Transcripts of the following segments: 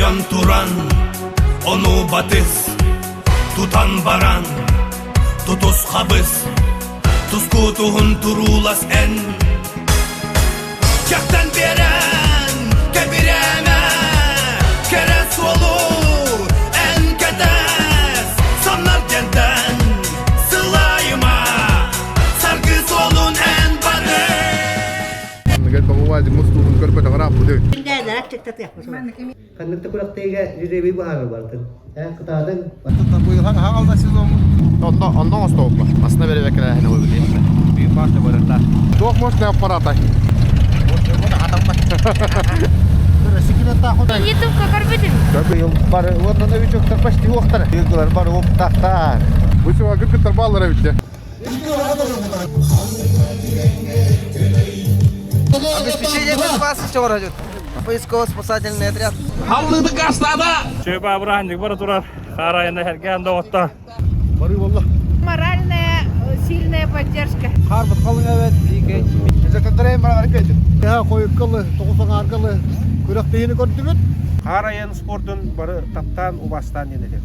Ойон туран, ону батыс, тутан баран, тутус хабыс, тускутуһун туруулас эн. Чахтан биэрэн, кэбирээмэ, кэрэ суолу эн кэтэс, самнар дьэнтэн сылайыма, саргы суолун эн батыс. Анныгар Баҕа мустуутун көрбөтөҕөр ааппыты. Ханнык да күрэхтэһиигэ жребий быһаарар бартын. Эн кытаатыҥ. Онно онно оҥостолло. Масына бэрэбэкэлээһин ылыбыт. Биир башня барыта. Туох мощный аппаратай? Ютубка көрбүтүм. Бары уонна новичоктар почти уохтар. Ыгылар бары уоптахтар. Бу чувак кыттар бааллар эбит Обеспечение безопасности города. Поисково-спасательный отряд. Чөпө абыраанньык бара турар. Хаарайына хэргээн доҕотто. Бары болла. Моральная сильная поддержка. Харбыт халыҥ эбэт, Тоҕус күрэхтэһиини көрдүбүт. Хаар айан спордун бары таптаан, убастаан диэн этэ.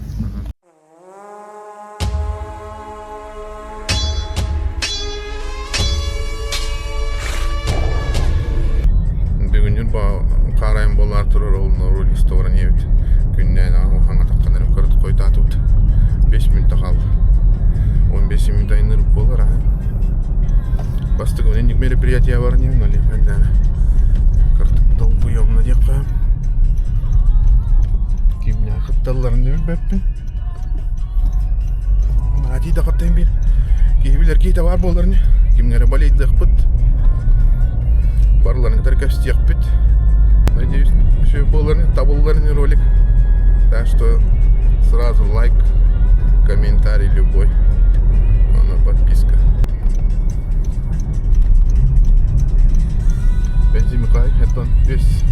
Бүгүн Ньурба хаарайын буолаар турар ол норуот история эбит. Күннээн аҕа таххан эрэ көрө хойутаатыбыт. 5 мүнөтэ хаалла. 15 мүнөт айанныыр буолар аһа. Бастакы инник мероприятие бар не но лепеннәне. Картык долгуйомна диэххэ. Кимнээх кытталларын да билбэппин. Аатыы да хаттайын биир. Киһи билэр киһитэ баар буолар ини. Кимҥэ эрэ балейдыахпыт. Барыларын кытары кэпсэтиэхпит. Надеюсь, все буолар ини, табыллар ини ролик. Так что сразу лайк, комментарий любой. Она подписка. Бензин Михай, это весь.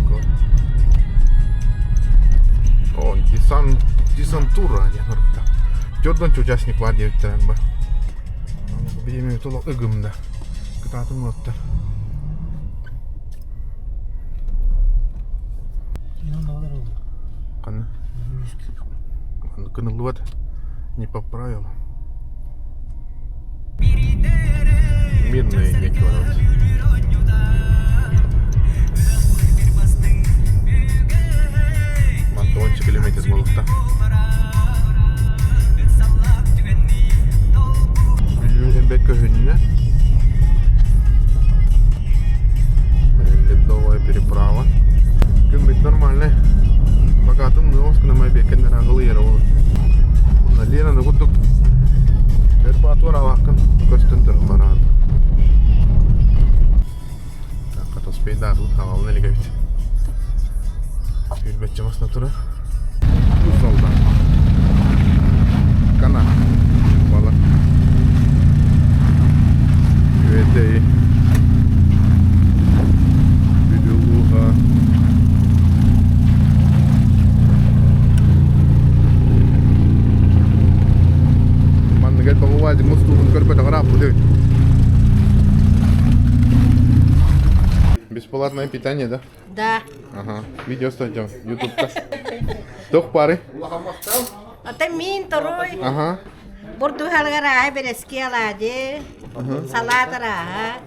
О, десант, десантура диэн орукта. Дьордон участник бар диэбиттэрин бар. Бириэмэ толох ыгымда. Кытаатын уоттар. Ханна? Кыныллыбат. Не по правилам. Мирные дети барабыт. Мантан 10 километр буолуохта. Бүлүү эбэ көһүннэ. Ледовая переправа. Күммүт нормальный. Бакатын нуос гына бекеннер ағылы ері ол. Онна Ленаны курдук өр баатуар алааккын көстөн туран бараан. Катаспейдаатыбыт хаалын элигэбит. Сүүрбэччэ масна турар. Тузалда. Кана. Бала. Үөдэй. Бүлүү Манныгар Баҕа мустуутун көрбөтөҕөр ааппыты. Бесплатное питание, да? Да. Ага. Видео стадион, ютубта. Туох пары? Ата мин торуй. Ага. Бурдуһалгар аһа бэрэски алаадьы, салаат арааһа.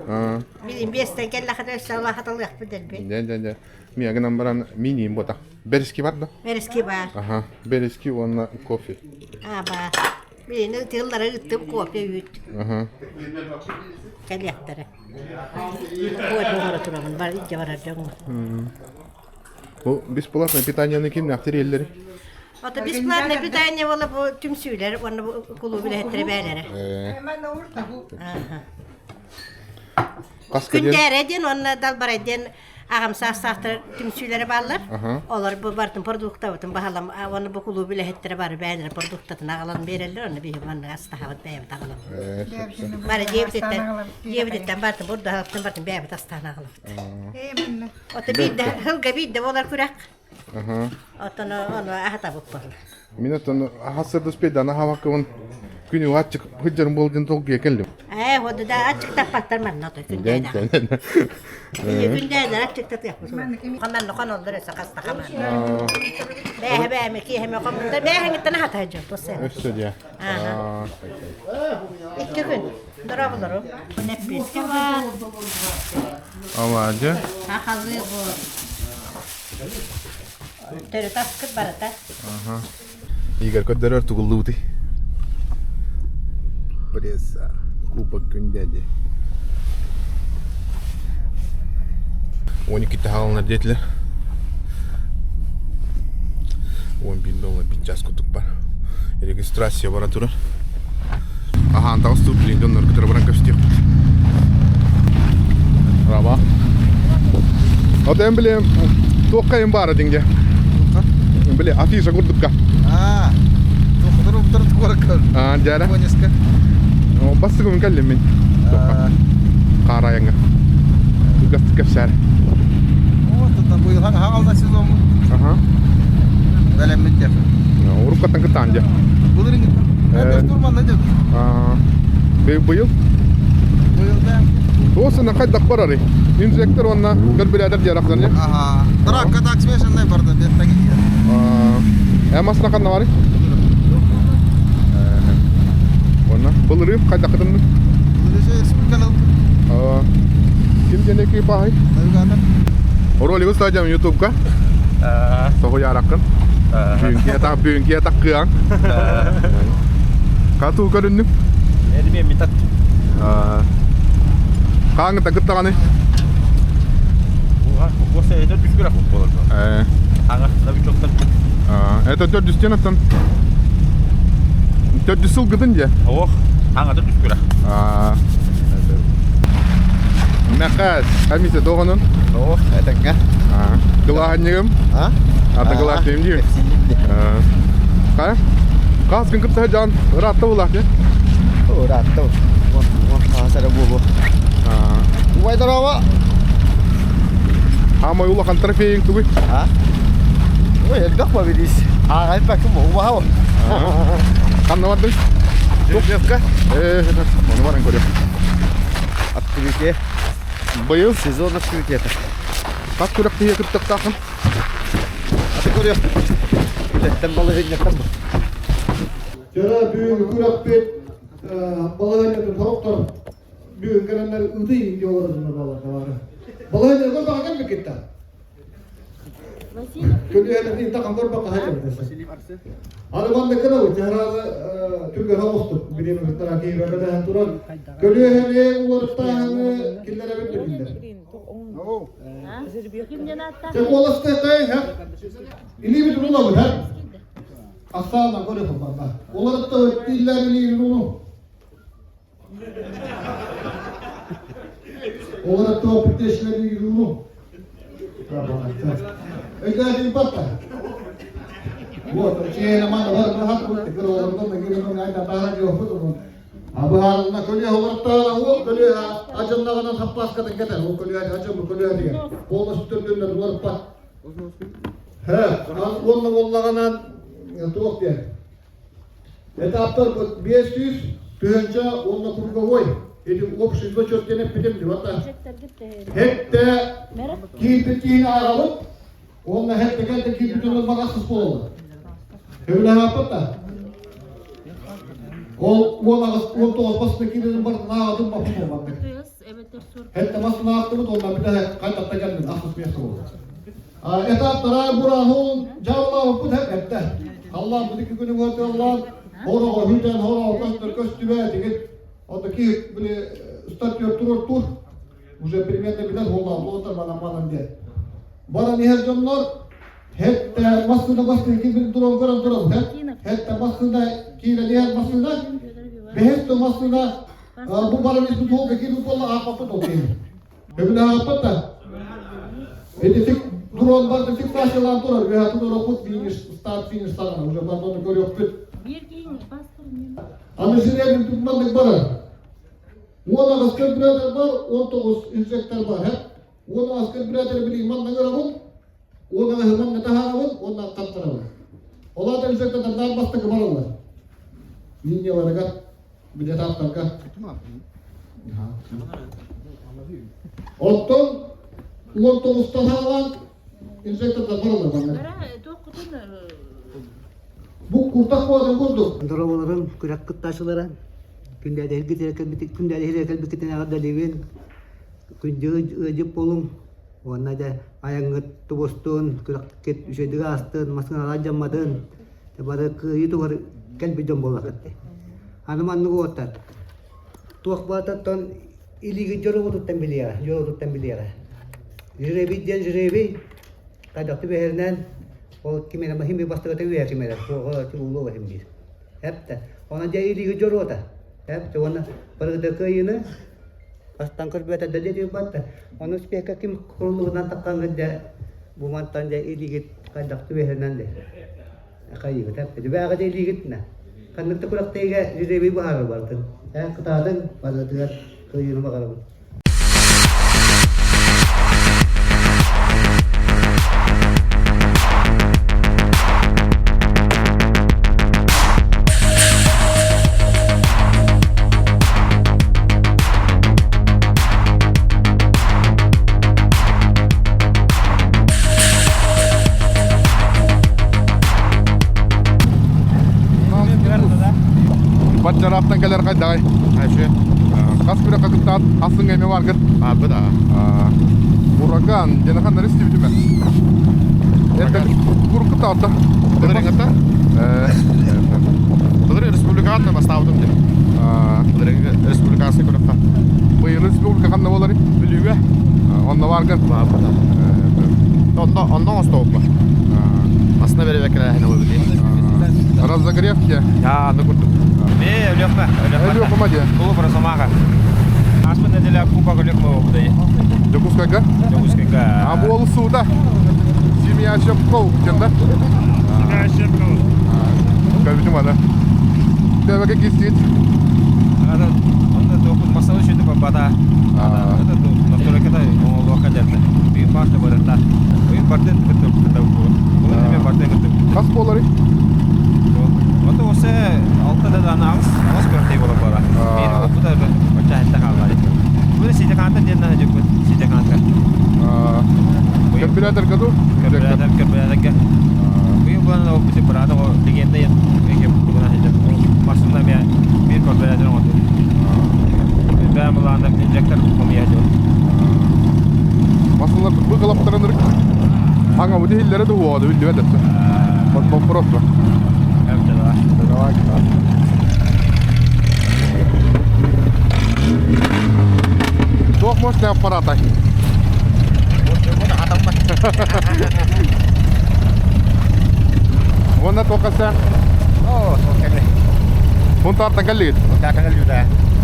А, Билин биэстэн кэллэххинэ өссө алаахаталыахпыт дэлби. Дьэ, дьэ, дьэ. Мия гынан баран миниим бота. Бэриски бар да? Бэрэски баар. Аха. Бэриски уонна кофе. Аа баар. Билини тыллары ыттым кофе үүт. Аха. Кэлиэхтэрэ. Кофе оҥоро турабын бар илдьэ барар дьоҥҥо. Бу бесплатное питаниены кимнээх тэрийэллэрий? Ото бесплатное питание буола бу түмсүүлэр уонна бу кулууп үлэһиттэрэ бээлэрэ. Хас кэлиэн? Күндээрэ диэн уонна Далбарай диэн аҕам саастаахтар түмсүүлэрэ бааллар. Олор бу бартын продуктабытын баһалам уонна бу кулууп үлэһиттэрэ бары бээлэрэ продуктатын аҕалан биэрэллэр онно биһиги маннык астаһабыт бэйэбит аҕалабыт. Бары дьиэбититтэн дьиэбититтэн бартын бурдуһалыптын бартын бэйэбит астаан аҕалабыт. Ото биирдэ сылга биирдэ буолар күрэх. Оттон ону аһатабыт буолла. Мин оттон хас сырдыспейдан аһабаккыбын. Күнү аччык сылдьарым буол диэн толкуйа кэллим. Ээ, вот да аччыктаппаттар манна то күндээдэ. Күндээдэ аччыктатыахпыт. Ханан хоноллор өссө хаста хаман. Бээһэ бээми киэһэми хоммуттар. Бээһэҥиттэн аһата дьон туссен. Өссө дьэ. Икки күн. Дорооболору. Нэппиэскэ бар. Алаадьы. Сахалыы бу. Төрүт аскыт барыта. Игорь көрдөрөр тугуллубутуй? Пресса. Кубок күндээди. 12 таһалынар диэтилэр. 11 доллар бит час кутук бар. Регистрация бара турар. Аһаан таҕыстыбыт билигин дьоннор кытары баран көстүөхпүт. Раба. Отон билем туохха им баара динге. Били афиша курдукка. Аа. Туохтар уптар туоракка. Аа, дьара. Конеска. Бастыгым кэллим мин. Хаарайанга. Кылгастык кэпсээр. Вот это быйыл хаалда сезон. Аха. Бэлэммит деп. Уруккаттан кытаан дьэ. Былырыҥ турманна деп. Быйыл? Быйыл да. Туосына хайдах барарый? Инжектор уонна карбюратор дьарахтар дьэ. Аха. Тракка так смешанный барды беттен Э масна ханна барый? Уонна былырыын хайдахытын? Былырыын республиканы Ким диэн экипаһый? Навигатор. Ролигы стадиям ютубка. Соһуйаараккын. Бүгүнки атаккыаҥ. Катуу көрүннүк. Эдими митат. Хааңыта кыттаҕаны? Это түскүрэ болор. Аңа новичоктар. Это төрдүстен аттан. Төрдүс сыл гытын же. Ох, аңа түскүрэ. Мэхээс, комиссия тоҕонун? Ох, этэҥҥэ. Кылааһынньыгым. А? Ата кылаахтыым диир. Хайа? Хас күн кытта дьон ыраатта булаах дии. Ыраатта. Уон хаас эрэ буолуо. Убай дорообо. Хаамай улахан трофейиҥ тугуй? А? Ой, элбэх победис. Ааҕайбаккын убаһа. Ханна бардыҥ? Дежневка. Э, ону баран көрүөх. Открытие. Быйыл Сезон открытиета. хас күрэхтэһиигэ кыттыахтааххын? Аты көрүөх. Үлэттэн балаһыанньаттан бу. Дьоро бүгүн күрэхпит балаһыанньатын сорохтор бүгүн кэлэннэр ытый диye олордунар балар. Балаһыанньа көрбөҕө кэлбиккиттэ. Көлүөһэлэрин тахан көрбөккө хаһан Аны манна кынабыт, дьаһарааны түргэн оҕустук, бириэмэбит киһибэбэтэһэн туран, көлүөһэни уларыттааһыны киллэрэбит да биллэр. Дьэ куоластыахтай, һэ? Илиибит улабыт, һэ? Ахсаана көрө барда. Уларытта өттииллэр илиибит улу. Уларытта өттиэшилэр илиибит улу. Өйдөөтүн Вот, чиэна мана бар бахат кыролордон гирин айда таара жооппут Абыһаарына көлүө олортоона уол көлүө ажаннаҕынан хаппааскатын кэтэр ол көлүө ажан көлүө деген полностью төрдүннэр уларыппат Һэ, уонна буоллаҕынан туох диэн Этаптар 500 тыһыынча уонна круговой ити общий зачет диэн эппитим дии бата Хетте киирбит киһини ааҕабыт уонна хетте кэлтэ киирбит дьоннор баҕасыз буолаллар Сөбүлэһэппит да Ол 18 19 басына киирэн барытын ааҕатын баппыт буолбаттык. Хетте басына аахтыбыт уонна бүтэ хайтатта кэллин ахсыс место буолла. Этаптара бураһун жаалаабыппыт эттэ. Аллаан бу икки күнү аллаан хороҕо хүтэн хороҕо көстөр көстүбэ тигит. Ото ки били стартер турор тур уже примерно билэр буоллаан буолтар манан манан диэн. Баран иһэр дьоннор хетте массыына бастыы ким туран көрөн туран хетте массыына киирэн иһэр массыына бэһис массыына бу баран испит суолга киирбит буолла ааппаппыт ол киһи. Сөбүлэһэппит да. Ити дрон барда фиксациялаан турар. Үөһэ туруораппыт финиш, старт финиш саҕана. Уже бардону көрүөхпүт. Аны жиребин тутмандык барар. 18 карбюратор бар, 19 инжектор бар. 18 карбюратор билигин манна көрөбүн, 18 манна таһаарабын, уонна хаттарабын. Ол аата инжектордар бастакы бараллар. Линияларыгар. Билет ааптарга. Оттон 19-тан саҕалаан инжектордар бараллар манна. Бу куртах буолан курдук. Дорооболорун күрэх кыттааччылара күндээдэһиргэ кэлбиккитин эҕэрдэлиибин. Күндү ыалдьыт буолуҥ уонна дьэ айаҥҥыт тубустун, күрэххит үчүгэйдик аастын, массыыналаах дьамматын, бары кыайыы туһугар кэлбит дьон буоллаххыт дии. Аны маннык уоттар туох баататтан илиигит дьоруобутуттан билиэҕэ, дьоруобутуттан билиэҕэ. Жребий диэн жребий, хайдах түбэһэринэн ол ким эрэ маһын бастакыта үөһэ ким эрэ суоҕа улуу иһин биир. Эптэ. Онон дьэ илиигит дьоруота. Эптэ уонна барыгыта кыайыыны бастан көрбөтө да диэти батта. Ону успехка ким курулугунан таххаҥҥыт дьэ бу мантан дьэ илиигит хайдах түбэһэринэн дэ. Хайыгыт эптэ. Дьүбээҕэ дьэ илиигит на. Ханнык да күрэхтэһиигэ жребий быһаарар барытын. Ээ кытаатыҥ барытыгар кыайыыны баҕарабын. Баччарааттан кэлэр хайдаҕай? Ayşe. Хас күрэххэ кыттаат ассыҥҥа эмиэ бааргын? Баарбыт аа. Ураган диэн ханнары истибитим ээ. Это кур кыттаатта. Былырыҥҥыта? Былыр республикаҕа бастаабытым дии. Былырыҥҥы республиканскай күрэххэ. Быйыл республика ханна буоларый? Бүлүүгэ. Онно бааргын? Баарбыт. Онно онно оҥостубуппа. Масына бэрибэккэлээһин ылыбыт. Разогрев дьэ. Аа, аны курдук. Бе, Өлүөхмэ. Өлүөхүмэ диэн. Кулуп Росомаха. Ааспыт нэдиэлэ Кубок Өлүөхмэ буолбутай. Дьокуускайга? Дьокуускайга. А буолу суута. Семья Щепков диэн да? Семья Щепков. Көрбүтүм аны. Төбөкө кистиит. Онно туохпут масалы сүтү бата. Это настройката оҥолуохха дьэртэ. Бүгүн баарта барыта. Бүгүн бардын кытта кытта Бүгүн эмиэ бардын кытта. Хас буоларый? Ото осы алта да даана аҕыс аҕыс көртей бола бара. Биир оппута очча хэтте хааллар. Бүгүн сите канта диэн наһа дьүккүт сите канта. Көрбүлээтэргэ ду? Көрбүлээтэр көрбүлээтэргэ. Бүгүн булан оппути бараата легенда ен эке бугуна хедер. Масында мен биир көрбүлээтэр оҥорду. Бэм булаанда инжектор хомуйа дьон. Масылар бу кылаптарын ырык. Аңа бу дихиллere de huodu bildivet etsin. Вопрос var. Давай. Туох мощный аппаратай? Уонна туохха Оо, сол кэлли. Хунтаартан кэллигит? Хунтаартан кэллибит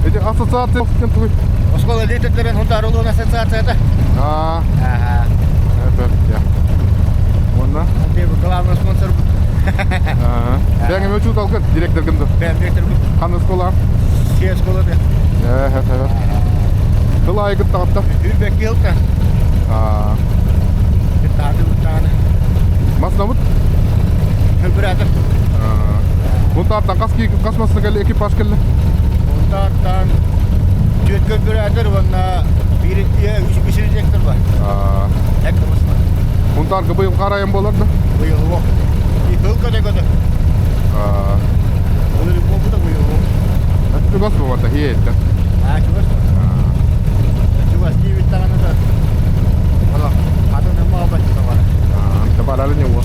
Эти ассоциация кем тугуй? Оскуола литердерин Хунтаар улуун ассоциацията. Аа. Это я. Уонна? Ты главный спонсор. Бэйэҥ эмиэ учууталгын, директоргын да? Бэйэм директорбын. Ханна школа? Сиэ школа да. Э, Тыл аайы кыттаҕытта? Үрбэкки ылта. Аа. Кыттааты кыттааны. Маснабыт? Хөлбүрәтер. Мунтаартан хас хас масна кэлли экипаж кэллэ? Мунтаартан түөрт көрбүрәтер уонна биир үс директор бар. Эк масна. Мунтаарга быйыл харайым болар да? Быйыл уох. Икыл көтө-көтө. Олор буолбута быйыл уох. Чугас буолбата хиэттэн. Аа, чугас. Чугас диэбит даҕаны да. Олох атын ымма албаччыта бара. Табарары не уо.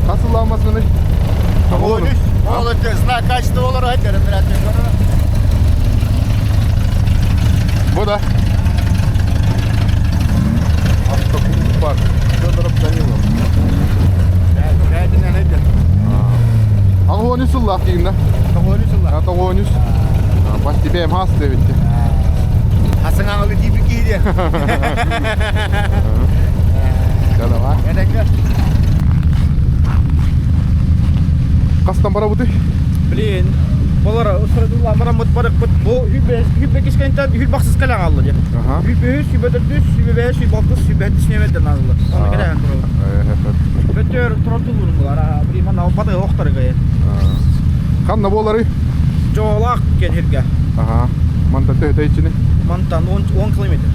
Хас улаамасыны? Тоҕуонүс. Ол знак качества олор айтар. Бу да. Автоклуб бар. Федоров Данилов. Ағуонүс сыллаах кииннэ. Тоҕуонүс сыллаах. Тоҕуонүс. Бас тебе хас дебитти. Хасың аңылы тиби кииде. Давай. Хастан барабыты? Блин, болар устрадулла марамыт барыкпыт бу хүбе кискентен хүл баксыз калан алды де. Хүбе үс, хүбе төрт, хүбе беш, хүбе алты, хүбе жети немеден алды. Оны келен туралы. Бөтөр туралтулурун булар. Блин, мана бады октар гай. Ханна болары? Дьоолаах диэн сиргэ. Аха. Мантан төһө иччини? Мантан 10 километр.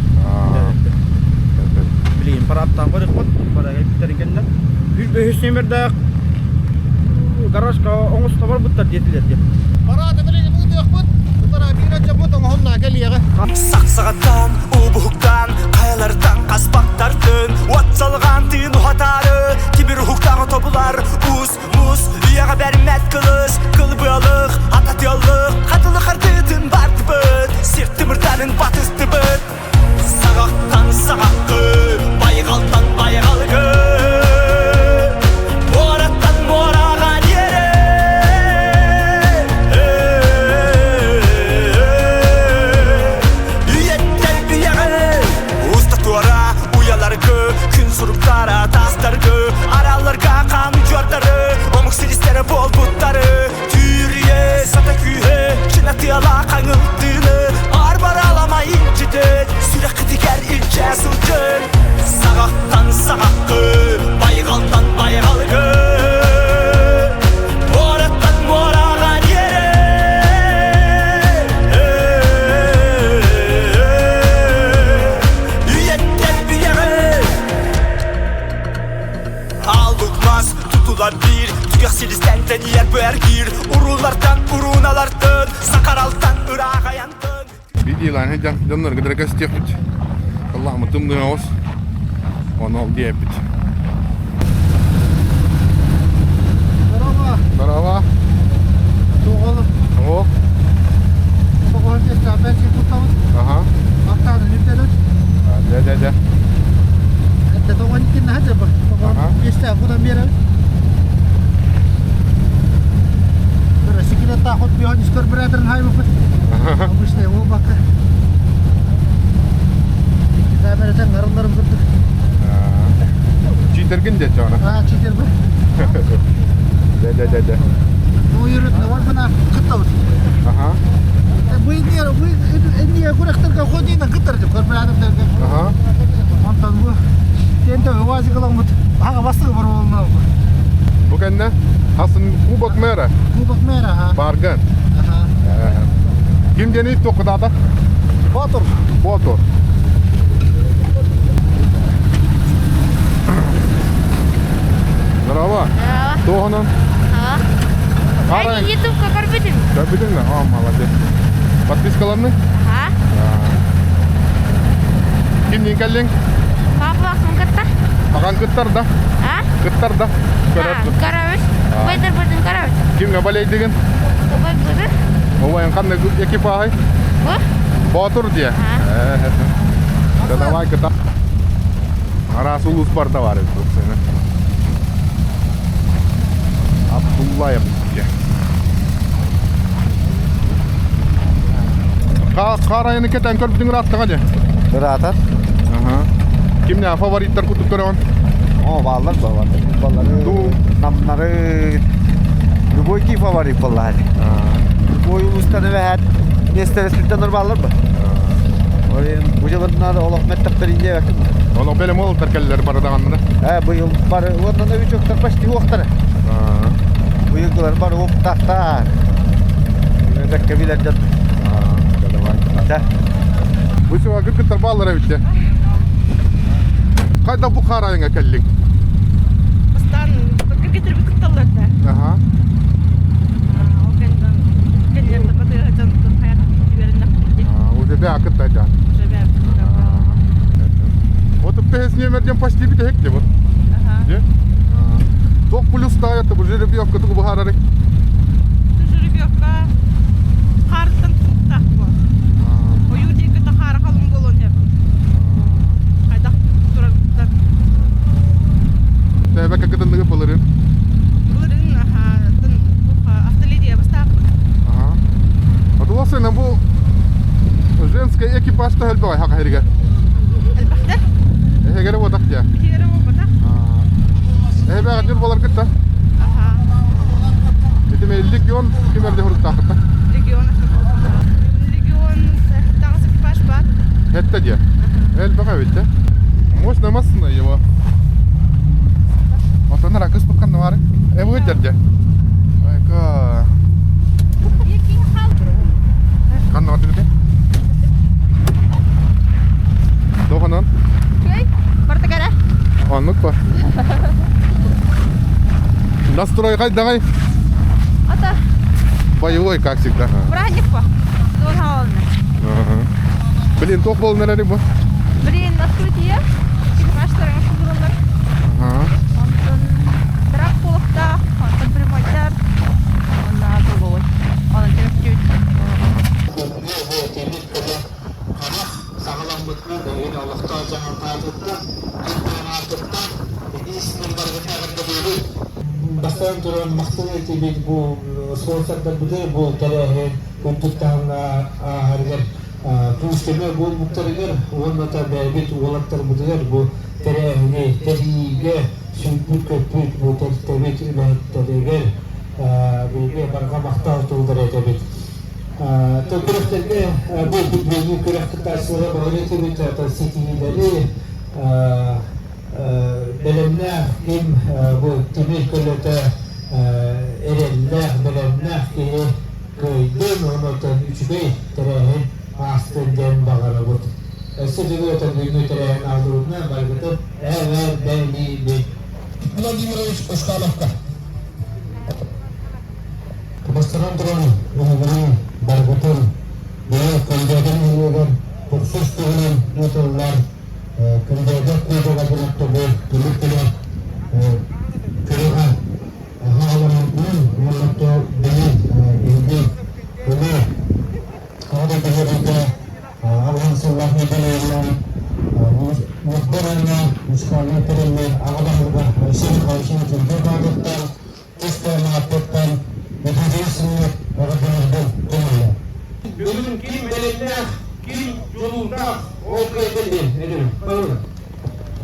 Билигин парадтаан барыахпыт, барыга бүтэрин кэннэ. Үс бөһүс нүөмэрдээх гаражка оҥосто барбыттар диэтилэр диэн. Парад билигин ыытыахпыт. Утара биир дьоммут оҥоһунна кэлиэҕэ. Сахсаҕаттан, уубуһуктан, хайалартан хаспахтартын, уот салҕаан тыын уһатаары, тимир уһуктааҕы тобулар, уус, муус, үйэҕэ бэрмэт кылыс, кылбыалык, ататыаллык, хатылы хардыытын бардыбыт, сир тымырдарын батыстыбыт. Саҕахтан саҕаххы, байҕалтан байҕалгы, муораттан муораҕа диэри. Үйэттэн үйэҕэ уста туора уйаларгы, күн суруктара таастаргы, аралларга хаан удьуордары, омук силистэрэ буолбуттары, түүрүйэ сата күүһэ, чына тыала хаҥылтыыны, арбараламай илдьитин, сүрэххитигэр илдьэ сылдьын. Саҕахтан саҕаххы, байҕалтан байҕалгы, муораттан муораҕа диэри. Үйэттэн үйэҕэ Аллык мас тутулар биир Түгэх силистэн тэнийэр бэргиир Уруулартан урууналартан Сакаралтан ыраах айантан Видеоларын дьоннорго да көстүөхпүт. Аллаһым тымныы оҕус. Ону ол диэбит. Здорово. Здорово. Тоҕолу. О. Тоҕолу тестабен сикуттабыт. Ага. Аттааны нүтелөт. Да, да, да. Это тоҕон иккинна хатыба. Тоҕон бесте кудан беребит. Секрет тахот биһон искор брэдерин хайбыпыт. Обычный ол бакка. Камератан арылларын курдук. Читергин де чона. А, читер бу. Да, да, да, да. Ну, yürüt ne var bana kıttavut. Ага. Бу инне бу инне күрэхтэргэ ходина кыттар деп көрбүрәдерге. Ага. Онтон бу тенте уазик ыламмыт. Ага бастыгы бар болуна. Бу кэннэ хасын кубок мэра. Кубок мэра, ага. Барган. Ага. Ким диэний туохкутаата? Ботур. Ботур. Здорово. Здорово. Туоһунан? Ага. Ютубка көрбүтүм. Көрбүтүҥ да? О, молодец. Подпискаланны? Ага. Кимниин кэллиҥ? Папа кытта. Аҕаҥ кыттар да? А? Кыттар да? Көрөбүт. Быдыр-быдын көрөбүт. Кимҥэ болейдигин? Убай быдыр. Убайын ханна экипаһай? Бу? Боотур диye. Да давай кыта. Араас улуус барда бар эбит сені. Абдуллаев диye. Хаар айаны кетен көрбүтүң ырааттаҕа дьэ? Ыраатар. Кимне фавориттар курдук көрөҕүн? О, бааллар баллар. Баллары, намнары, любой ки фаворит баллар. Любой улуустан эбэһээт миэстэлэспиттэн баллар ба. Бу жылыннар олох меттаптар инде бәким. Олох бэлэм уолтар кэллэр барадаҕаннара. Э, быйыл бары уонна новичоктар почти уохтара. Быйылгылар бары уоптаахтар. Бэккэ билэр дьон. Да. Бу сыла кыргыттар бааллар эбит Хайда бу хаарайыңа кэллиҥ? Бастаан кыргыттар кытталлар да. Аха. Ол кэннэ кэннэ батыга дьон хайа үөрэннэх. Уже бää кытта да. Уже бää. Вот төһөс нүөмэрден почти бүтэһик де вот. Ага. Туох плюс таайатты бу жеребьевка тугу быһаарарый? Жеребьевка хаартан туттах бу. Ойуу диэки тахаара халыҥ буолуон сөп. Хайдах турар. Тэбэкэ кытынныгы былырын. Былырын автоледия бастааппыт. Ага. Атуласына бу женский экипаж төһөлбөй хака хэригэр. Элбэхтэр. Эхегере бодак дия. Биһигере буолбатах. Эбэҕэ дүр болар кытта. Аха. Итиме легион кимерде хуруттаахыта. Легион. Легион таҕыс экипаж бар. Хетте дия. Элбэҕэ битте. Мощная масса его. Отонор акыс буккан бары. Э бу дерде. Айка. Ханна бардыгыт? Тоҕонон? Үчүгэй, бартыгара. Оннук ба. Настрой хайдаҕай? Ата. Боевой, как всегда. Праздник по. Блин, туох буолан эрэр бу? Блин, открытие. Экипажтарга сылдьаллар. Онтон драк буолуохтаах, онтон прямойдар, уонна круговой. Онон түмүктүүбүт. Саҕаламмытынан эһиги олохтоох дьаһалтаатыттан, чемпионатыттан итии баргытын эҕэрдэлиибит. Бастаан туран махтал этибит бу спонсордарбытыгар бу тэрээһин үрдүк таһымҥа ааһарыгар күүс-көмө буолбуттарыгар уонна да бэйэбит уолаттарбытыгар бу тэрээһини тэрийиигэ сүүрбүт-көппүт бу тэрилтэбит үлэһиттэригэр биһиги барҕа махтал тыллары этэбит. Күрэхтэргэ бу бүгүҥҥү күрэх кыттааччылара баҕар этибит ситиһиилэри бэлэмнээх ким бу тимир көлөтө эрэллээх бэлэмнээх киһи кыайдын онон үчүгэй тэрээһин аастын диэн баҕарабыт. Өссө төгүл этэн бүгүҥҥү тэрээһин аҕалыбытынан барыгытын эҕэрдэлиибит. Владимирович Усталовка. Бастатан туран, эһигини барыгытын бэйэ Күндээдэ нэһилиэгэр тохсус туһунан ыытыллар Күндээдэ кубога диэн түмүк күнэ күрэҕэ хааларынан уонна бэйэ биһиги улуу Аҕа дойдуга алҕан сыллаах юбилейынан Ньурба уонна музыкальнай тэриллэр аҕа баһылыга Алексей Михайлович Анатольевич Баадыттан тус форматтан Медведев эҕэрдэлэрбин көҥүллэ. Бүгүн ким бэлэмнээх, ким дьулуурдаах, ол кыайдын диэн этим.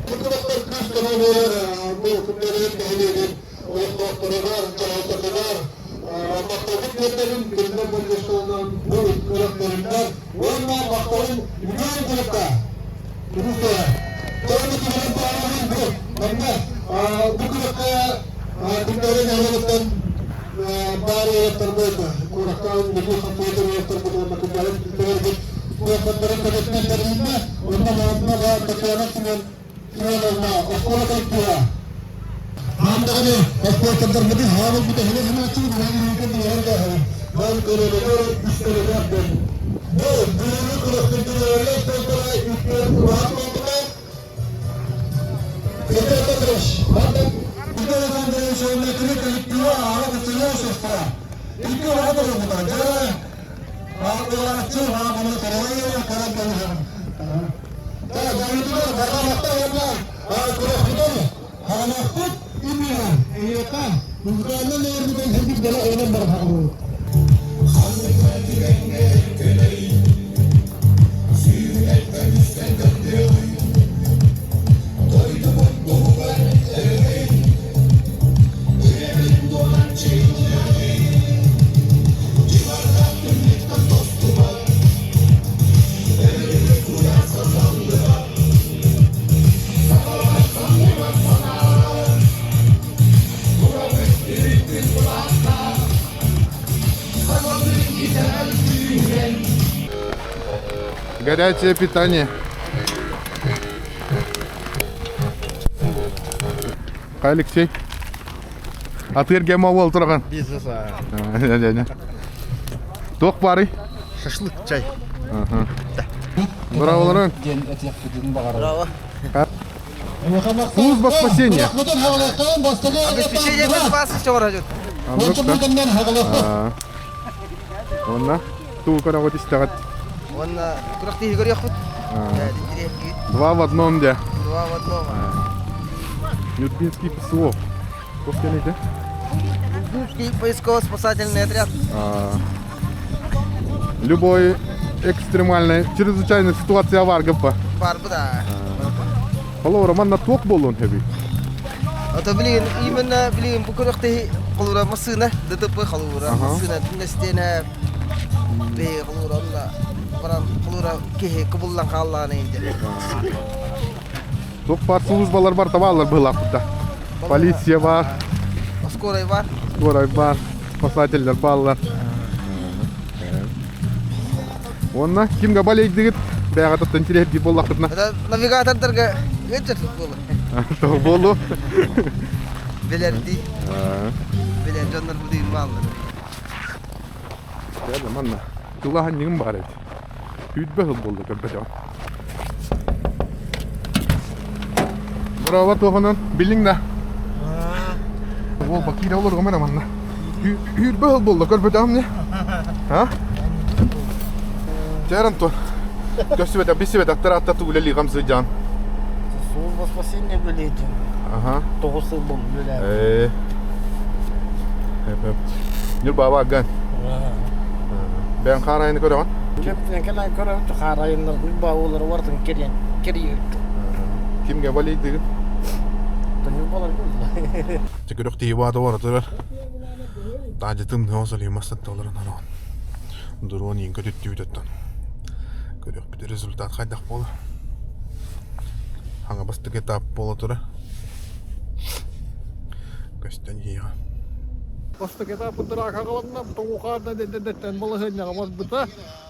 Кыргыттар күүс көмөлөөр бу күннэрин нэһилиэгин олохтоохторугар, дьаһалтатыгар махталбыт тиэрдэбин кинилэр болдьохторунан бу күрэхтэринэн уонна махталым үгүөн курукка Курукка Тоҕо түһэрин баҕарабын бу манна бу күрэххэ күннэри нэһилиэгиттэн баар уолаттарбыт куоракка үлэлии хаппыытыр уолаттарбыт уонна күннэрин билтэрбит уолаттарын көмөтүнэн тэрилиннэ уонна манна баар Татьяна Семен Семеновна оскуола коллектива Хаандаҕаны оскуолаттарбытын хаалбыт эһилэ санааччыбыт уһун билэргэ бал көрөлөгөр үстэлэгэр дэн бу бүгүҥҥү күрэхтэһиилэргэ толтора үккэр улахан буолбута Петр Петрович, Петр Александрович уонна кини коллектива аара кыччыгы сестра. Икки оҕо буолбута. Дьэ, ааллааччы хааманы көрөйө көрөн кэлиһэн. Хаҕалаахпыт имиһэ эһиэхэ музыкальнай нөөрбүтэн сирбит бэлэ ойон баран хаҕалыыбыт. Горячее питание. Алексей. Атыыр гема уол тураган. Бизнес. Туох баарый? Шашлык, чай. Браво, Диэн этиэхпитин баҕарабын. Служба спасения. Обеспечение безопасности оҥорор. Онна туу көрөҕүт истэҕит. Уонна күрэхтэһии көрүөхпүт. Два в одном де. Два в одном. Нюрбинский ПСО. Туох диэн этэ? Нюрбинский поисково-спасательный отряд. Любой экстремальной, чрезвычайной ситуация бар гыппа. Бар да. Холобура, манна туох буолуон сөбүй? А блин, именно, блин, бу күрэхтэһии холура массыына, ДТП холура, массыына түннэстиэнэ бэйэ холура онно баран холура киһи кубуллан хааллаҕына инде. Туох баар службалар бар табаалар быһыылаахпыт да. Полиция бар. Скорай бар. Скорай бар. Спасательлер бааллар. Уонна кимгэ балейдыгыт бэйэҕититтэн тириэрдии буоллаххытына. Навигатордарга ыалдьар буолу. Тоҕо буолу? Билэрдии. Билэр дьоннор бу бааллар. Дьэ, манна тылаһанньыгым баар эбит. Үүтбэ сыл буолла көрбөтөҕүм. Браво туохунан билиҥ да. Ол бакиира олоргом эрэ манна. Үүрбэ сыл буолла көрбөтөҕүм не. А? Чэр Антон. Көстүбэтэх, билсибэтэхтэр аатта тугу үлэлии сылдьаҕын? Служба спасения үлэлиэтим. Ага. 9 сыл буолла үлэлээбит. Ээ. Ньурбаба аган. Бэйэҥ хаарайыны көрөҕүн? Кэптинэн кэлэн көрөбүт, хаарайыннар Ньурба уулары барытын кэрийэн кэрийэбит. Кимге балейдыгын? Ньурбалар Чекөрөх тиибаата барытыгар. Таажытым нөос алимастатталарын араан. Дрон иин көтүттүүтөттөн. Көрөхпүт результат хайдах буолар. Хаҥа бастакы этап буола тура. Көстөн иһиэҕэ. Бастакы этаппытыгар хаҕаланна, тоҥухаардан дэттэн балаһыанньаҕа барбыта.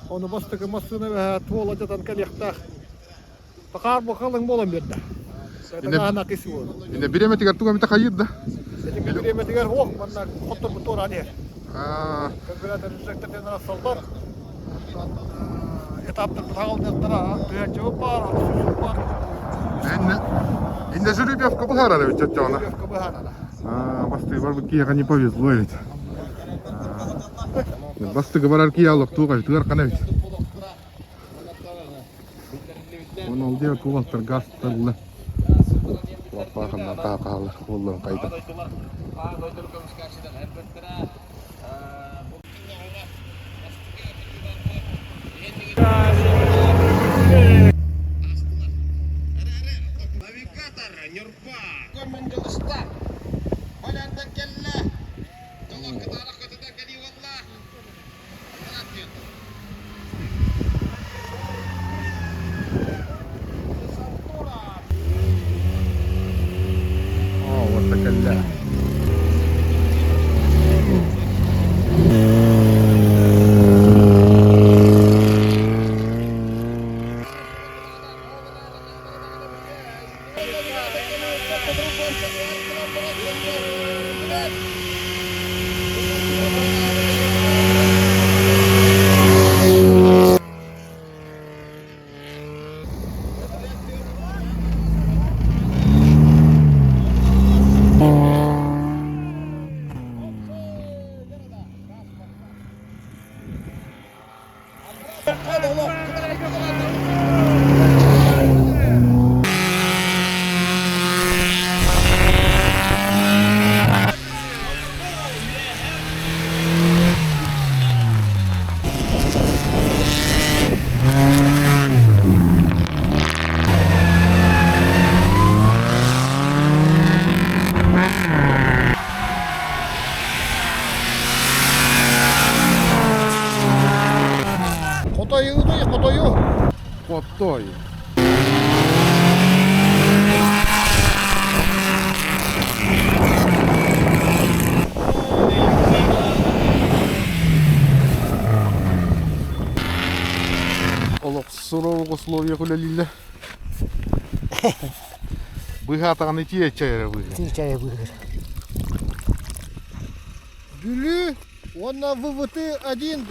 Ону бастакы массыына бэһэ туола дьатан кэлиэхтээх. Хаар бу халыҥ буолан биэрдэ. Инэ бириэмэтигэр тугу эмитэ хайыыр да? Бириэмэтигэр ох манна хотторбут туораан иһэр. Карбюратор инжекторден арахсаллар. Этаптар хаҕалдыахтара, тыһааччыбыт баар, сүүсүк баар. Инне Жеребьевка быһаарар эбит чоччоҕуна. Жеребьевка быһаарара. Бастыгы барбыт киһиэхэ не повезло ведь. Бастыгы барар киһи олохтуу тыгар хана эбит. Оны ол диэки кубалтар газ тылла. Лаппааханна таакаалар уолларын хайда. Оо, уота кэллэ. Хотойу, хотойу. Хотой. Олох суровых условиях үлэлииллэр. Быһаатаҕын итии чай эрэ быыһыыр. Итии чай быыһыыр. Бүлүү уонна ВВТ-1 диэн.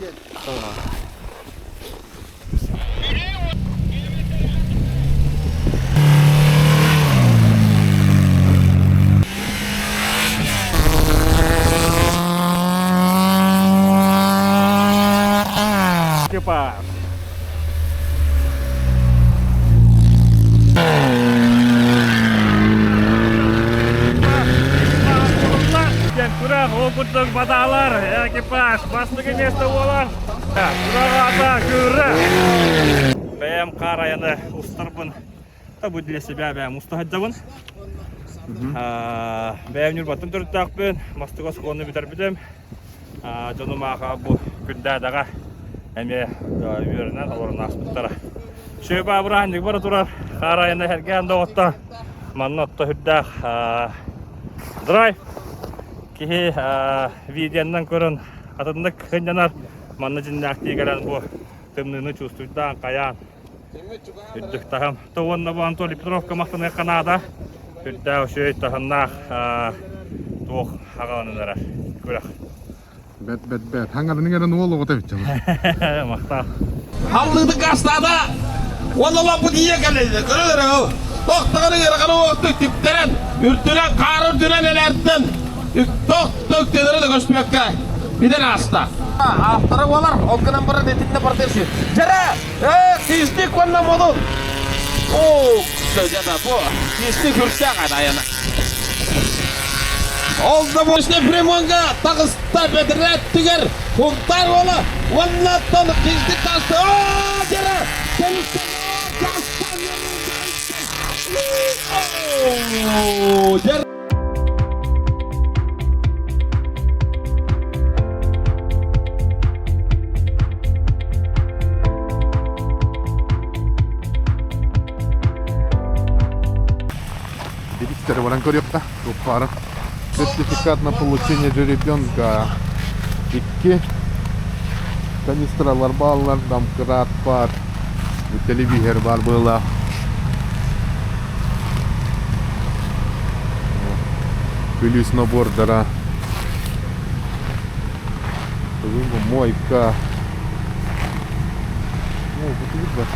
Типа Күрэх ол курдук батаалар, экипаж, бастакы место буолар. Күрэх ата күрэ. Бэйэм хаар айаны устарбын. Бу для себя бэйэм уста сылдьабын. Бэйэм Ньурбаттан төрүттээхпин, Мастык оскуоланы бүтэрбитим. Дьонум ааха бу Күндээдэҕэ эмиэ үөрэнэн олорон ааспыттара. Сүөбэ абыраанньык бара турар, хаар айана сэргээн доҕотто. Манна отто сүрдээх драйв киһи видеоннан көрөн атыннык сынньанар. Манна дьиннээхтии кэлэн бу. Тымныыны чувствуйдаан, хайаан. Үрдүк таһым. То уонна бу Анатолий Петровка махтаныахха наада. Үрдээх үчүгэй таһымнаах туох аҕаланан эрэр күрэх. Бэт, бэт, бэт. Хаҥарының эрэн уол оҕото эбит дьоно. Махтал. Халлыыты гастаата уонна лаппыт ийэ кэлэллэ көрөлөрө тохтоҕор ыарахан уоттук типтэрэн үрдүнэн хаары үрдүнэн элээрдэн тох үктэнэрэ да көстүбэккэ бүтэн ааста. Автора буолар, ол гынан баран итиннэ барытын Дьэрэ! Ээ, тиистик уонна модун! Оо, дьэ бу тиистик үрдээх айана. Ол да бу Примонга таҕыста бэдэрээттигэр Кунтар уола уонна оттон тиистик таста. Оо, дьэрэ! Оо, дьэрэ! Директор баран көрүөххэ. Туппара. Сертификат на получение жеребенка. Икки канистралар бааллар, домкрат бар, телевизор бар была. Плюс набордара. Мойка.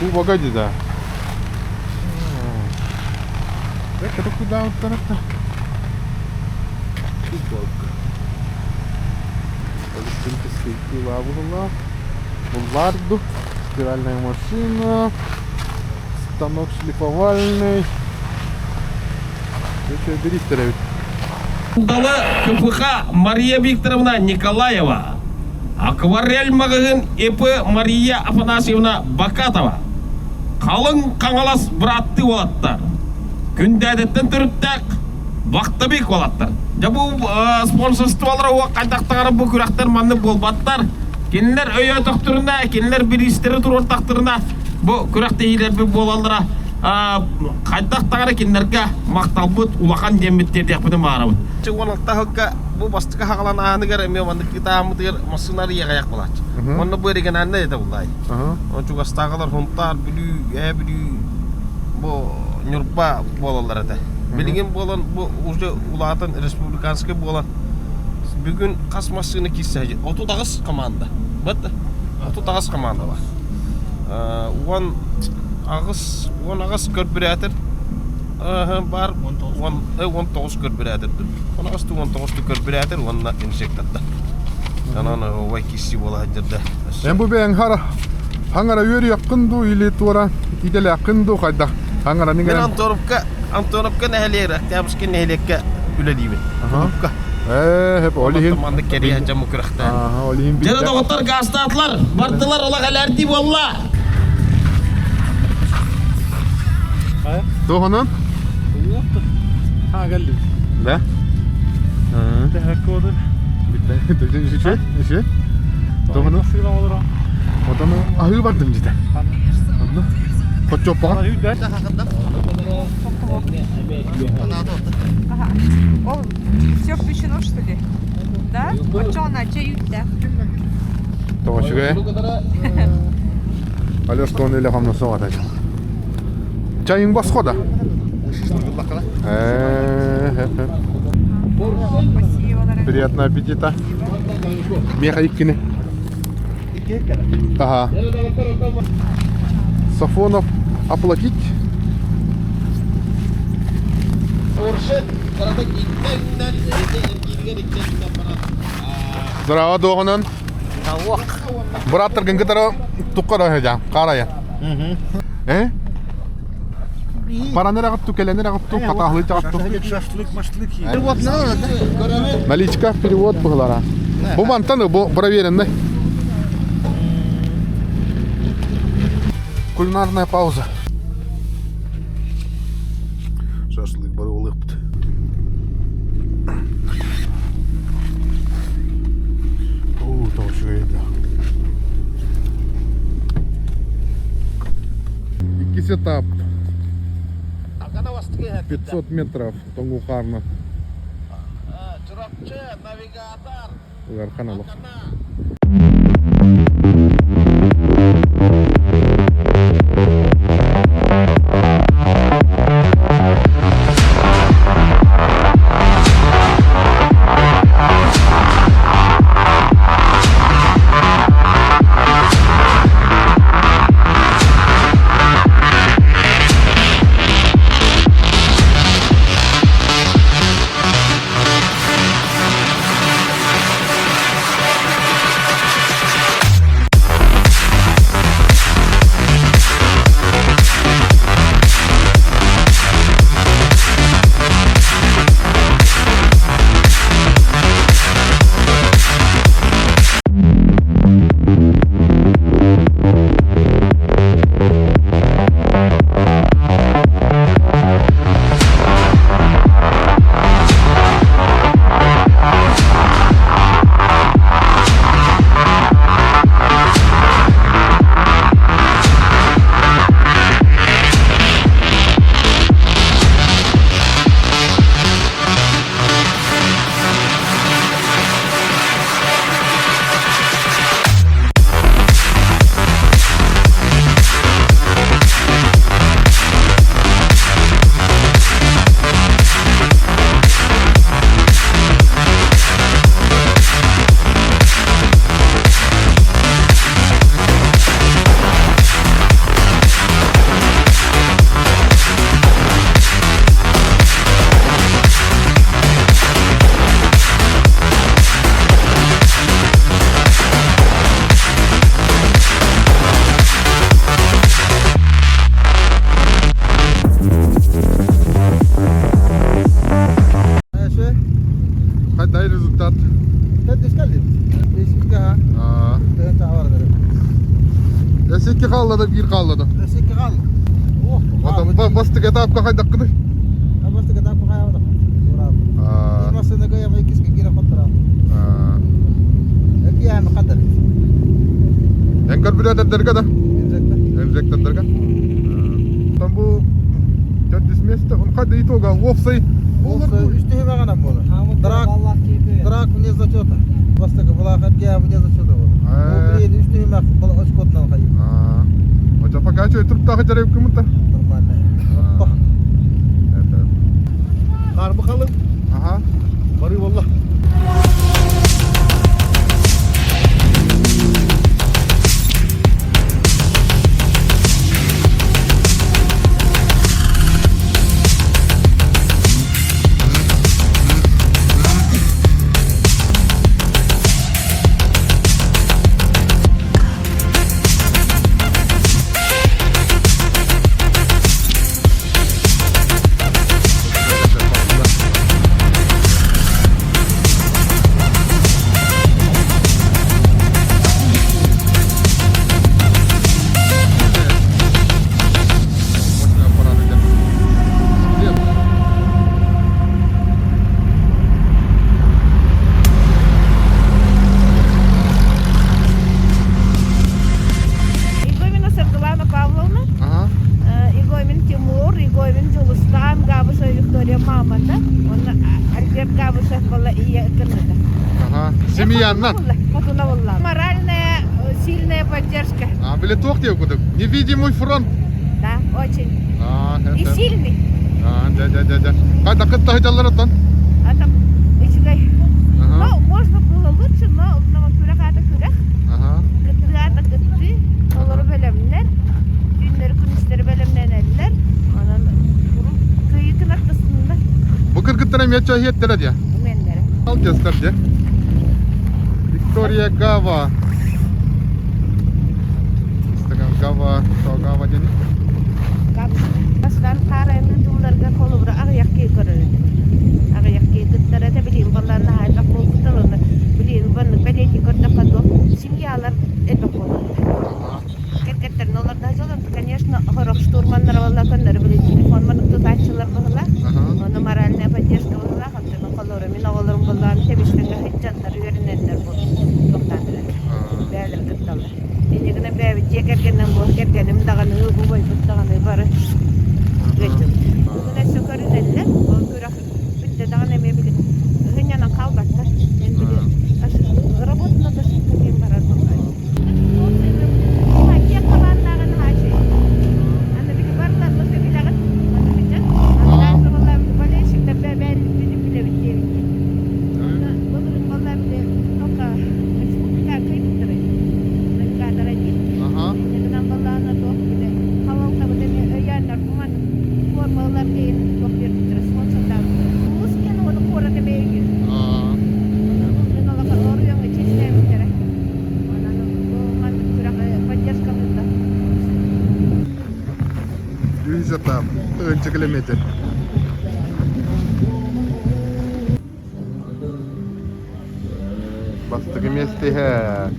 Ну, погоди, да. Это куда вот это? Кубок. Булларду, стиральная машина, станок шлифовальный. Короче, бери Дала КПХ Мария Викторовна Николаева, Акварель маҕаһыын ИП Мария Афанасьевна Бакатова, Халыҥ Хаҥалас бырааттыы уолаттар, Күндээдэттэн төрүттээх Вахтовик уолаттар. Дьэ бу спонсорстволара уох хайдахтаҕара бу күрэхтэр маннык буолбаттар. Кинилэр өйөөтөхтөрүнэ, кинилэр бириистэри туруортахтарына бу күрэхтэһиилэрбит буолаллара хайдах даҕаны кинилэргэ махталбыт улахан диэммит тиэрдиэхпитин баҕарабыт. 16 сылга бу бастакы хаҕалан ааныгар эмиэ маннык кытааммытыгар массыына арыйаҕайах булааччы. Онно бу региональнай это буллаай. Чугастааҕылар Хунтаар, Бүлүү, Ээ Бүлүү бу Ньурба буолаллар этэ. Билигин буолан бу уже улаатан республиканскай буолан бүгүн хас массыына киирсэ 38 команда. Бат 38 команда бар. 18 көрбүрээтэр бар 19 көрбүрээтэр 18 19 көрбүрээтэр уонна инжекторда. Онон ой киси буола сылдьар да. Эн бу бэйэҥ хара хаҥара үөрүйэххин дуу или туора идэлээххин дуу хайдах хаҥараны Мин Антоновка Антоновка нэһилиэгэр Октябрьский нэһилиэккэ үлэлиибин. Кулуупка. Ээ, ол иһин маннык кэрийэ дьаммы күрэхтээн. Ол иһин Дьэ доҕоттор гаастаатылар, бардылар олох элээрдии буолла. Туохунан? Ha geldim. Да? Teşekkür ederim. Үчү, үчү. Туохунан? Отон аһыы бардым дьитэ. Хоччоппоҕа. Ол все включено, что ли? Да? Оччоҕуна чэй үүттээх. Тоҕо үчүгэй. Алешка оны илэ хамна соҕата. Чайың босхо да? Приятного аппетита. Меха иккини. Ага. Сафонов оплатить. Здорово, доҕонон. Бырааттаргын кытары туккара сылдьаҥ, хаарайа. Э? Баран эрэ кэлэн эрэ хатаахлыы чаҕытту. Шашлык, машлык. Наличка перевод быһылара. Бу мантан бу проверенный. Кулинарная пауза. Шашлык бары олықпыт. О, там үчүгэй да. Иккис этап. 500 метров тоҥуу хаарынан. Чурапчы, навигатор. Ыарахан олох. Өссө икки хаалла да биир хаалла да. Өссө икки хаалла. Отон бастык этапка хайдаккыный? Бастык этапка хайабыт. Тураабыт. Массыына кыйама иккиске киирэн хоттораабыт. Эргиями хатар. Эн көрбүлөтөрдөргө да? Инжектордорго. Там бу төрдүс место, он хады итога уопсай Үстүһүмэҕинэн буолар. Драк, драк вне зачета. Бастакы былаах эргиями вне зачета буолар. Ол билиэн үстүһүмэх очкотунан хайы. Оча пока что туруктаах жарайып кымыта. Нормально. Харбы халыҥ. Ага. Бары болла. Игомина Саргылана Павловна, ага. Игомин Тимур, Игомин Дьулустаан, Габышева Виктория маамата, уонна Альберт Габышев была ийэ ыкыныта. Ага. Семьяннан. Хотуна булла. Моральная сильная поддержка. А, били туох диэ кудук. Невидимый фронт. Да, очень. А, И сильный. А, дя, дя, дя, дя. Хайда кытта хыдьаллар оттон? А там үчүгэй. Ну, можно было лучше, но күрэх аата күрэх. Кыттыы аата кыттыы. Олору бэлэмнэр. Түүннэри күнүстэри бэлэмнэнэллэр. Онон кыайыытын аттастыннар. Бу кыргыттар эмиэ чөһиэттэрэ диэ? Үменнэрэ. Молодецтар диэ. Виктория Гава. Гава, Гава диэни. Бастан хаарайны тууларга холобура аҕыйах киһи көрөр этим. Аҕыйах киһи кыттар этэ билигин балларна хайдах буолбуттар уонна билигин маннык бэлиэтии көрдөххө туох семьялар элбэх буолаллар. Кэргэттэрин олордо дьолон, конечно, сорох штурманнар буолла көннөрү били телефон маннык тутааччылар быһыла. Ону моральная поддержка быһыла, онтон холоро мин оҕолорум буллаан тэбистэнгэ сылдьаннар үөрэнэннэр бу туохтаатылар. Бээлэр кытталлар. Иннигинэ бэйэбит дьиэ кэргэнинэн буол кэргэним даҕаны, убайбыт даҕаны бары ыалдьыбыт. Бүгүн өссө көрүнэллэр. Ол күрэх бүттэ даҕаны эмиэ били ынньанан хаалбаттар. Мен били работа над ошибками барар буоллар. Киэҥ хабааннааҕын хаачый. Аны били барыларны сөбүлэҕит. Аны били болельщиктар бэбээлбитин билэбит диэбит. Дивизия там, тыгынча километр. Бастакы миэстэһэ.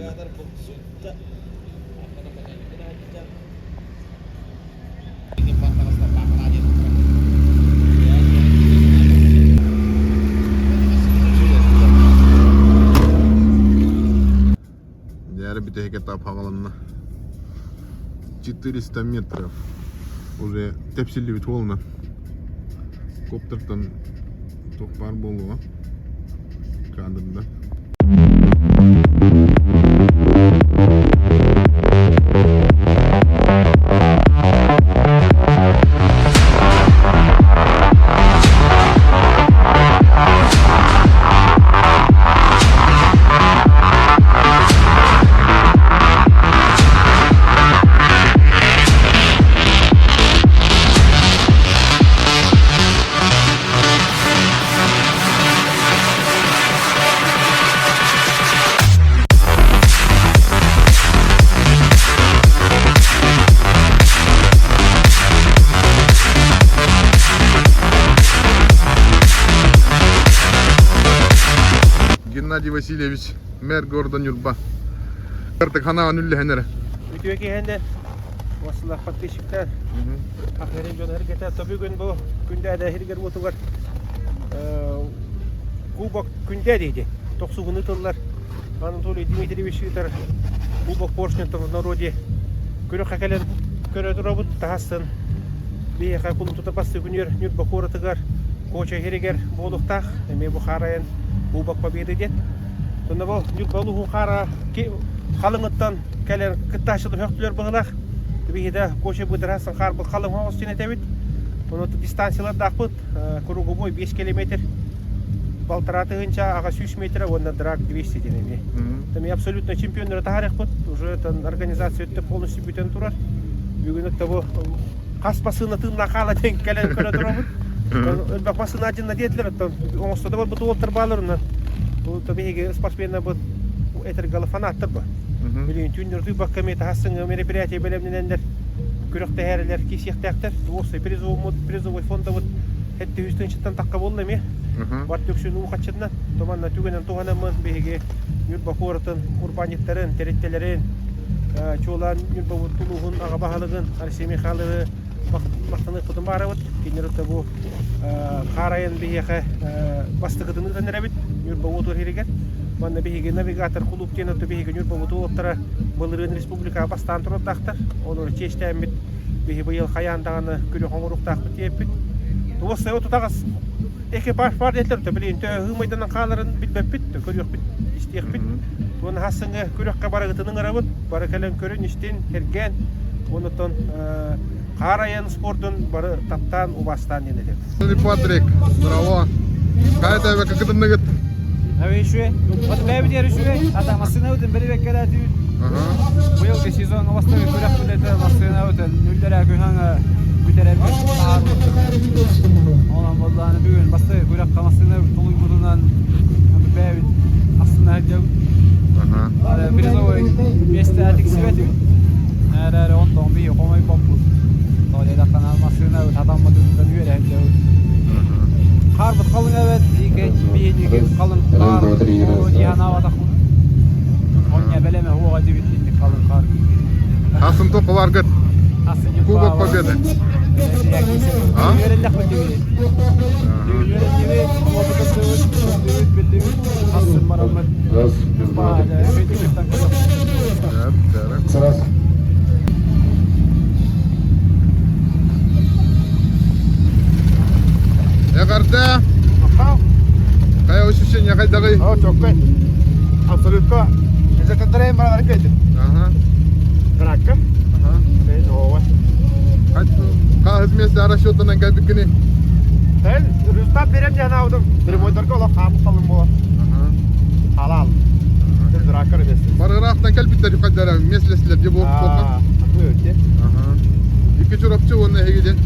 манна. Дьээрэ бүтэһик этап хаҕылынна. 400 метров уже тэпсиллибит уолунан коптертан туох баар буолуоҕа кадрда. Геннадий Васильевич, мэр города Нюрба. Картык ханаан үллэһэн эрэ. Үтүө киһини Василах подписчиктар Ахырын дьон эргэтэ то бүгүн бу күндээдэ иһиргэр уотугар Кубок күндээ дейді. Тохсугуну тыллар Анатолий Дмитриевич ыытар Кубок поршнетов в народе күрөххэ кэлэн көрө турабыт таһастын биһиэхэ кулутута басты күнүөр Ньурба куоратыгар Коча иһиригэр буолуохтаах эмиэ бу хаарайан Кубок Победы диэн. Онно бу Ньурба улууһун хаара халыҥыттан кэлэн кыттааччылар өхтүлэр быһылаах. Биһиде Коча быдырасан хаарбыт халыҥ оҕус этэбит. Ону дистанциялардаахпыт круговой 5 километр полтора тыһынча аҕа 100 метра уонна драг 200 диэн эмиэ. Там абсолютно чемпионнары таһаарыахпыт. Уже там организация өттө полностью бүтэн турар. Бүгүн өттө бу хас басыына тыынна хаала диэн кэлэн көрө турабыт. Элбэх басыына дьинна диэтилэр оттон оҥосто барбыт уолтар бааларынан. Бу биһиги спортсменнар бу этергалы фанаттар бу. Билигин түүннэр тыйбакка эмиэ таһассыҥҥы мероприятие бэлэмнэнэннэр күрэхтэһэрэлэр киисиэхтээхтэр. Уопсай призовой фондабыт хэттэ үс тыһыынчаттан тахха буолла эмиэ. Бар түксүн уу хаччытынан туманна түгэнэн туһанаммын биһиги Ньурба куоратын урбаанньыттарын, тэрилтэлэрин, чуолаан Ньурба улууһун аҕа баһылыгын Алексей Михайловы махтаныахпытын баарабыт. Кинилэр бу хаарайын биһиэхэ бастакытын ыытан эрэбит Ньурба уотур иһигэр. Манна биһиги навигатор кулууп диэн отто биһиги Ньурба уоттара былырыын республикаҕа бастаан турардаахтар. Олору чиэстээммит биһи быйыл хайаан даҕаны күрэх оҥоруохтаахпыт диэппит. Туос отутаҕас экипаж бар диэтилэр, билигин төһө һыымайданан хааларын билбэппит, көрүөхпүт, истиэхпит. Уонна хассыҥҥа күрэххэ барыгытын ыҥырабыт, бары кэлэн көрүн, истин, сэргээн, оннуттан хаар айан спордун бары таптаан, убаастаан диэн этим. Патрик, здорово. Хайа тэбэ кытынныгыт? Үчүгэй. Вот бэйэбит үчүгэй. Ата массыынабытын бэрибэккэ Быйылгы сезон бастакы күрэхпит этэ массыынабытын үллэрэ күһэҥэ бүтэрэрбит Онон буоллаҕына бүгүн бастакы күрэххэ массыына тулуйбутунан бэйэбит астына сылдьабыт. Призовой миэстэ тиксибэтибит. Эрээри онтон биһи хомойбоппут. Тоҕо диэтэххинэ массыынабыт хатаммытыттан үөрэ сылдьабыт. Хаарбыт халыҥ эбэт, биһиги халыҥ хаар дии санаабатахпыт. Онньа бэлэмэ хуоҕа дибит инник халыҥ хаар. Асын тоқыларгыт. Кубок Победы. А? Үөрэннэхпит түгүн. Үөрэннибит, опытыттыбыт, биллибит, асын бараммыт. Раз. Эҕэрдэ! Хайа ощущение хайдаҕый? О, чоккай. Абсолютно. Изекаттарайын баралары кэлдим. Ага. Дракка. Ага. Мен оова. Хаһыс месте расчетынан кэлбиккини? Tel, результат берем диэн аудым. Прямойдарга олох хаамып қалым болар. Халал. Дракка ребесте. Барыраахтан кэлбиттэр хайдара меслеслер же буолуп буолла. Ага. Икки чурапчы уонна эһиги ден.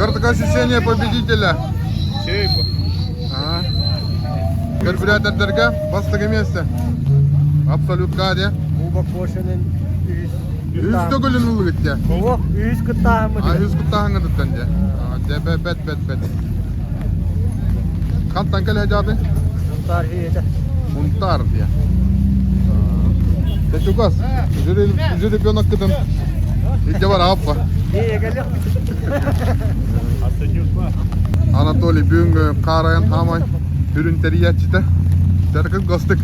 Картка ощущение победителя. Ага. Карбюратордарга бастакы место. Абсолютка де. Кубок Пошинин Үс төгүлүн ылыгыт де. Ого, үс кыттааһыммыт. А, үс кыттааһыҥҥытыттан де. Де бэт бэт бэт бэт. Хантан кэлэ дьааты? Мунтаар хийэтэ. Мунтаар диye. Те чугас. Жеребенок кытын. Иде бар аппа. Анатолий бүгүҥҥү хаарайан хаамай үрүн тэрийээччитэ. Дэркин гостык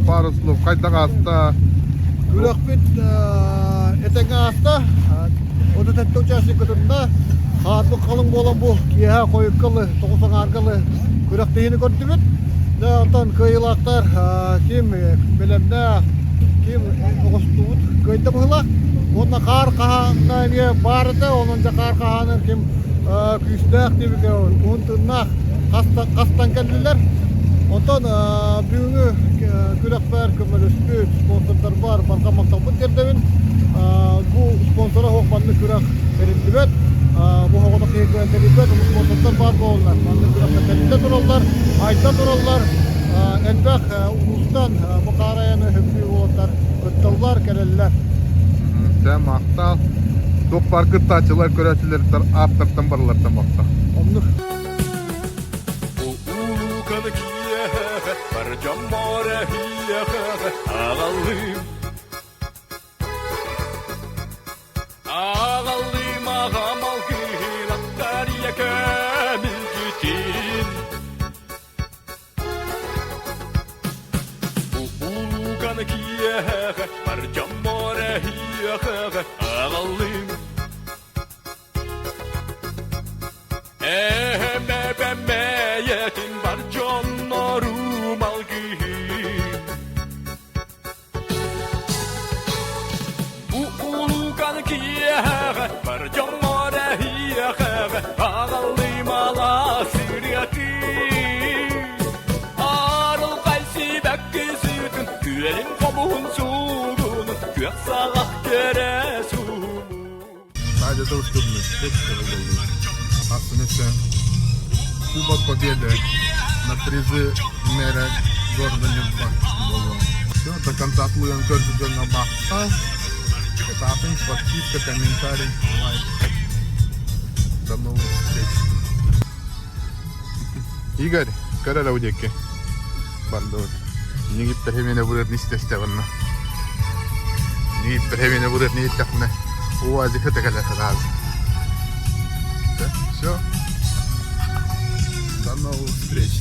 пару слов хайдах ааста? Күрэхпит этэҥҥэ ааста. 37 участник кытынна. Хаатбыт халыҥ буолан бу киэһэ хойукка ылы, тоҕус аҥаарга ылы күрэхтэһиини көрдүбүт. Дьэ, онтон кыайыылаахтар ким бэлэмнээх, ким оҕустубут кыайда быһыылаах. Уонна хаар хаһаана эмиэ баар этэ, онон дьэ хаар хаһаанын ким күүстээх диэбикэ уһун тыыннаах хастан кэллилэр. Онтон бүгүҥҥү күрэхпэр көмөлөспүт спонсордарбар барҕа махталбын тиэрдэбин. Бу спонсора суох маннык күрэх тэриллибэт. Бу оҕото киһи кыайан тэрийбэт, ол спонсордар баар буолаллар. Маннык күрэхтэр тэриллэ тураллар, айда тураллар. Элбэх улуустан бу хаар айаны сөбүлүүр уолаттар кытталлар, кэлэллэр. Дьэ, махтал. Туох баар кыттааччылар, көрөөччүлэр ааптартан барылартан махтал. Оннук. Улууканы киэһэ, бар дьоммор эһиэхэ аҕаллыым. Аҕаллыым аҕам алгыһын аттарыйа көмүлгүтүн. Улууканы киэһэ, бар дьоммор эһиэхэ аҕаллыым. Эһэм-эбэм-эйэтин бар дьоннорум алгыһын. Бу улуукан киэһэҕэ бар дьоммор эһиэхэҕэ аҕаллыым алаас ырыатын. Арылхай сибэкки сыытын, күөлүн хомуһун суугунун, күөх саҕах кэрэ суумун. Надя доступны. Астыныся. Кубок Победы на призы мэра города Нюрба. Все, до конца тлуем көрдүгөн махтал. Этапын, подписка, комментарий, лайк. До новых встреч. Игорь, көрөр аудиоки. Бардыбыт. Нигиттер хемине бурыр нистестеҕинна. Нигиттер хемине бурыр ниһиттэхминэ УАЗик кэлэ сразу. Все. До новых встреч.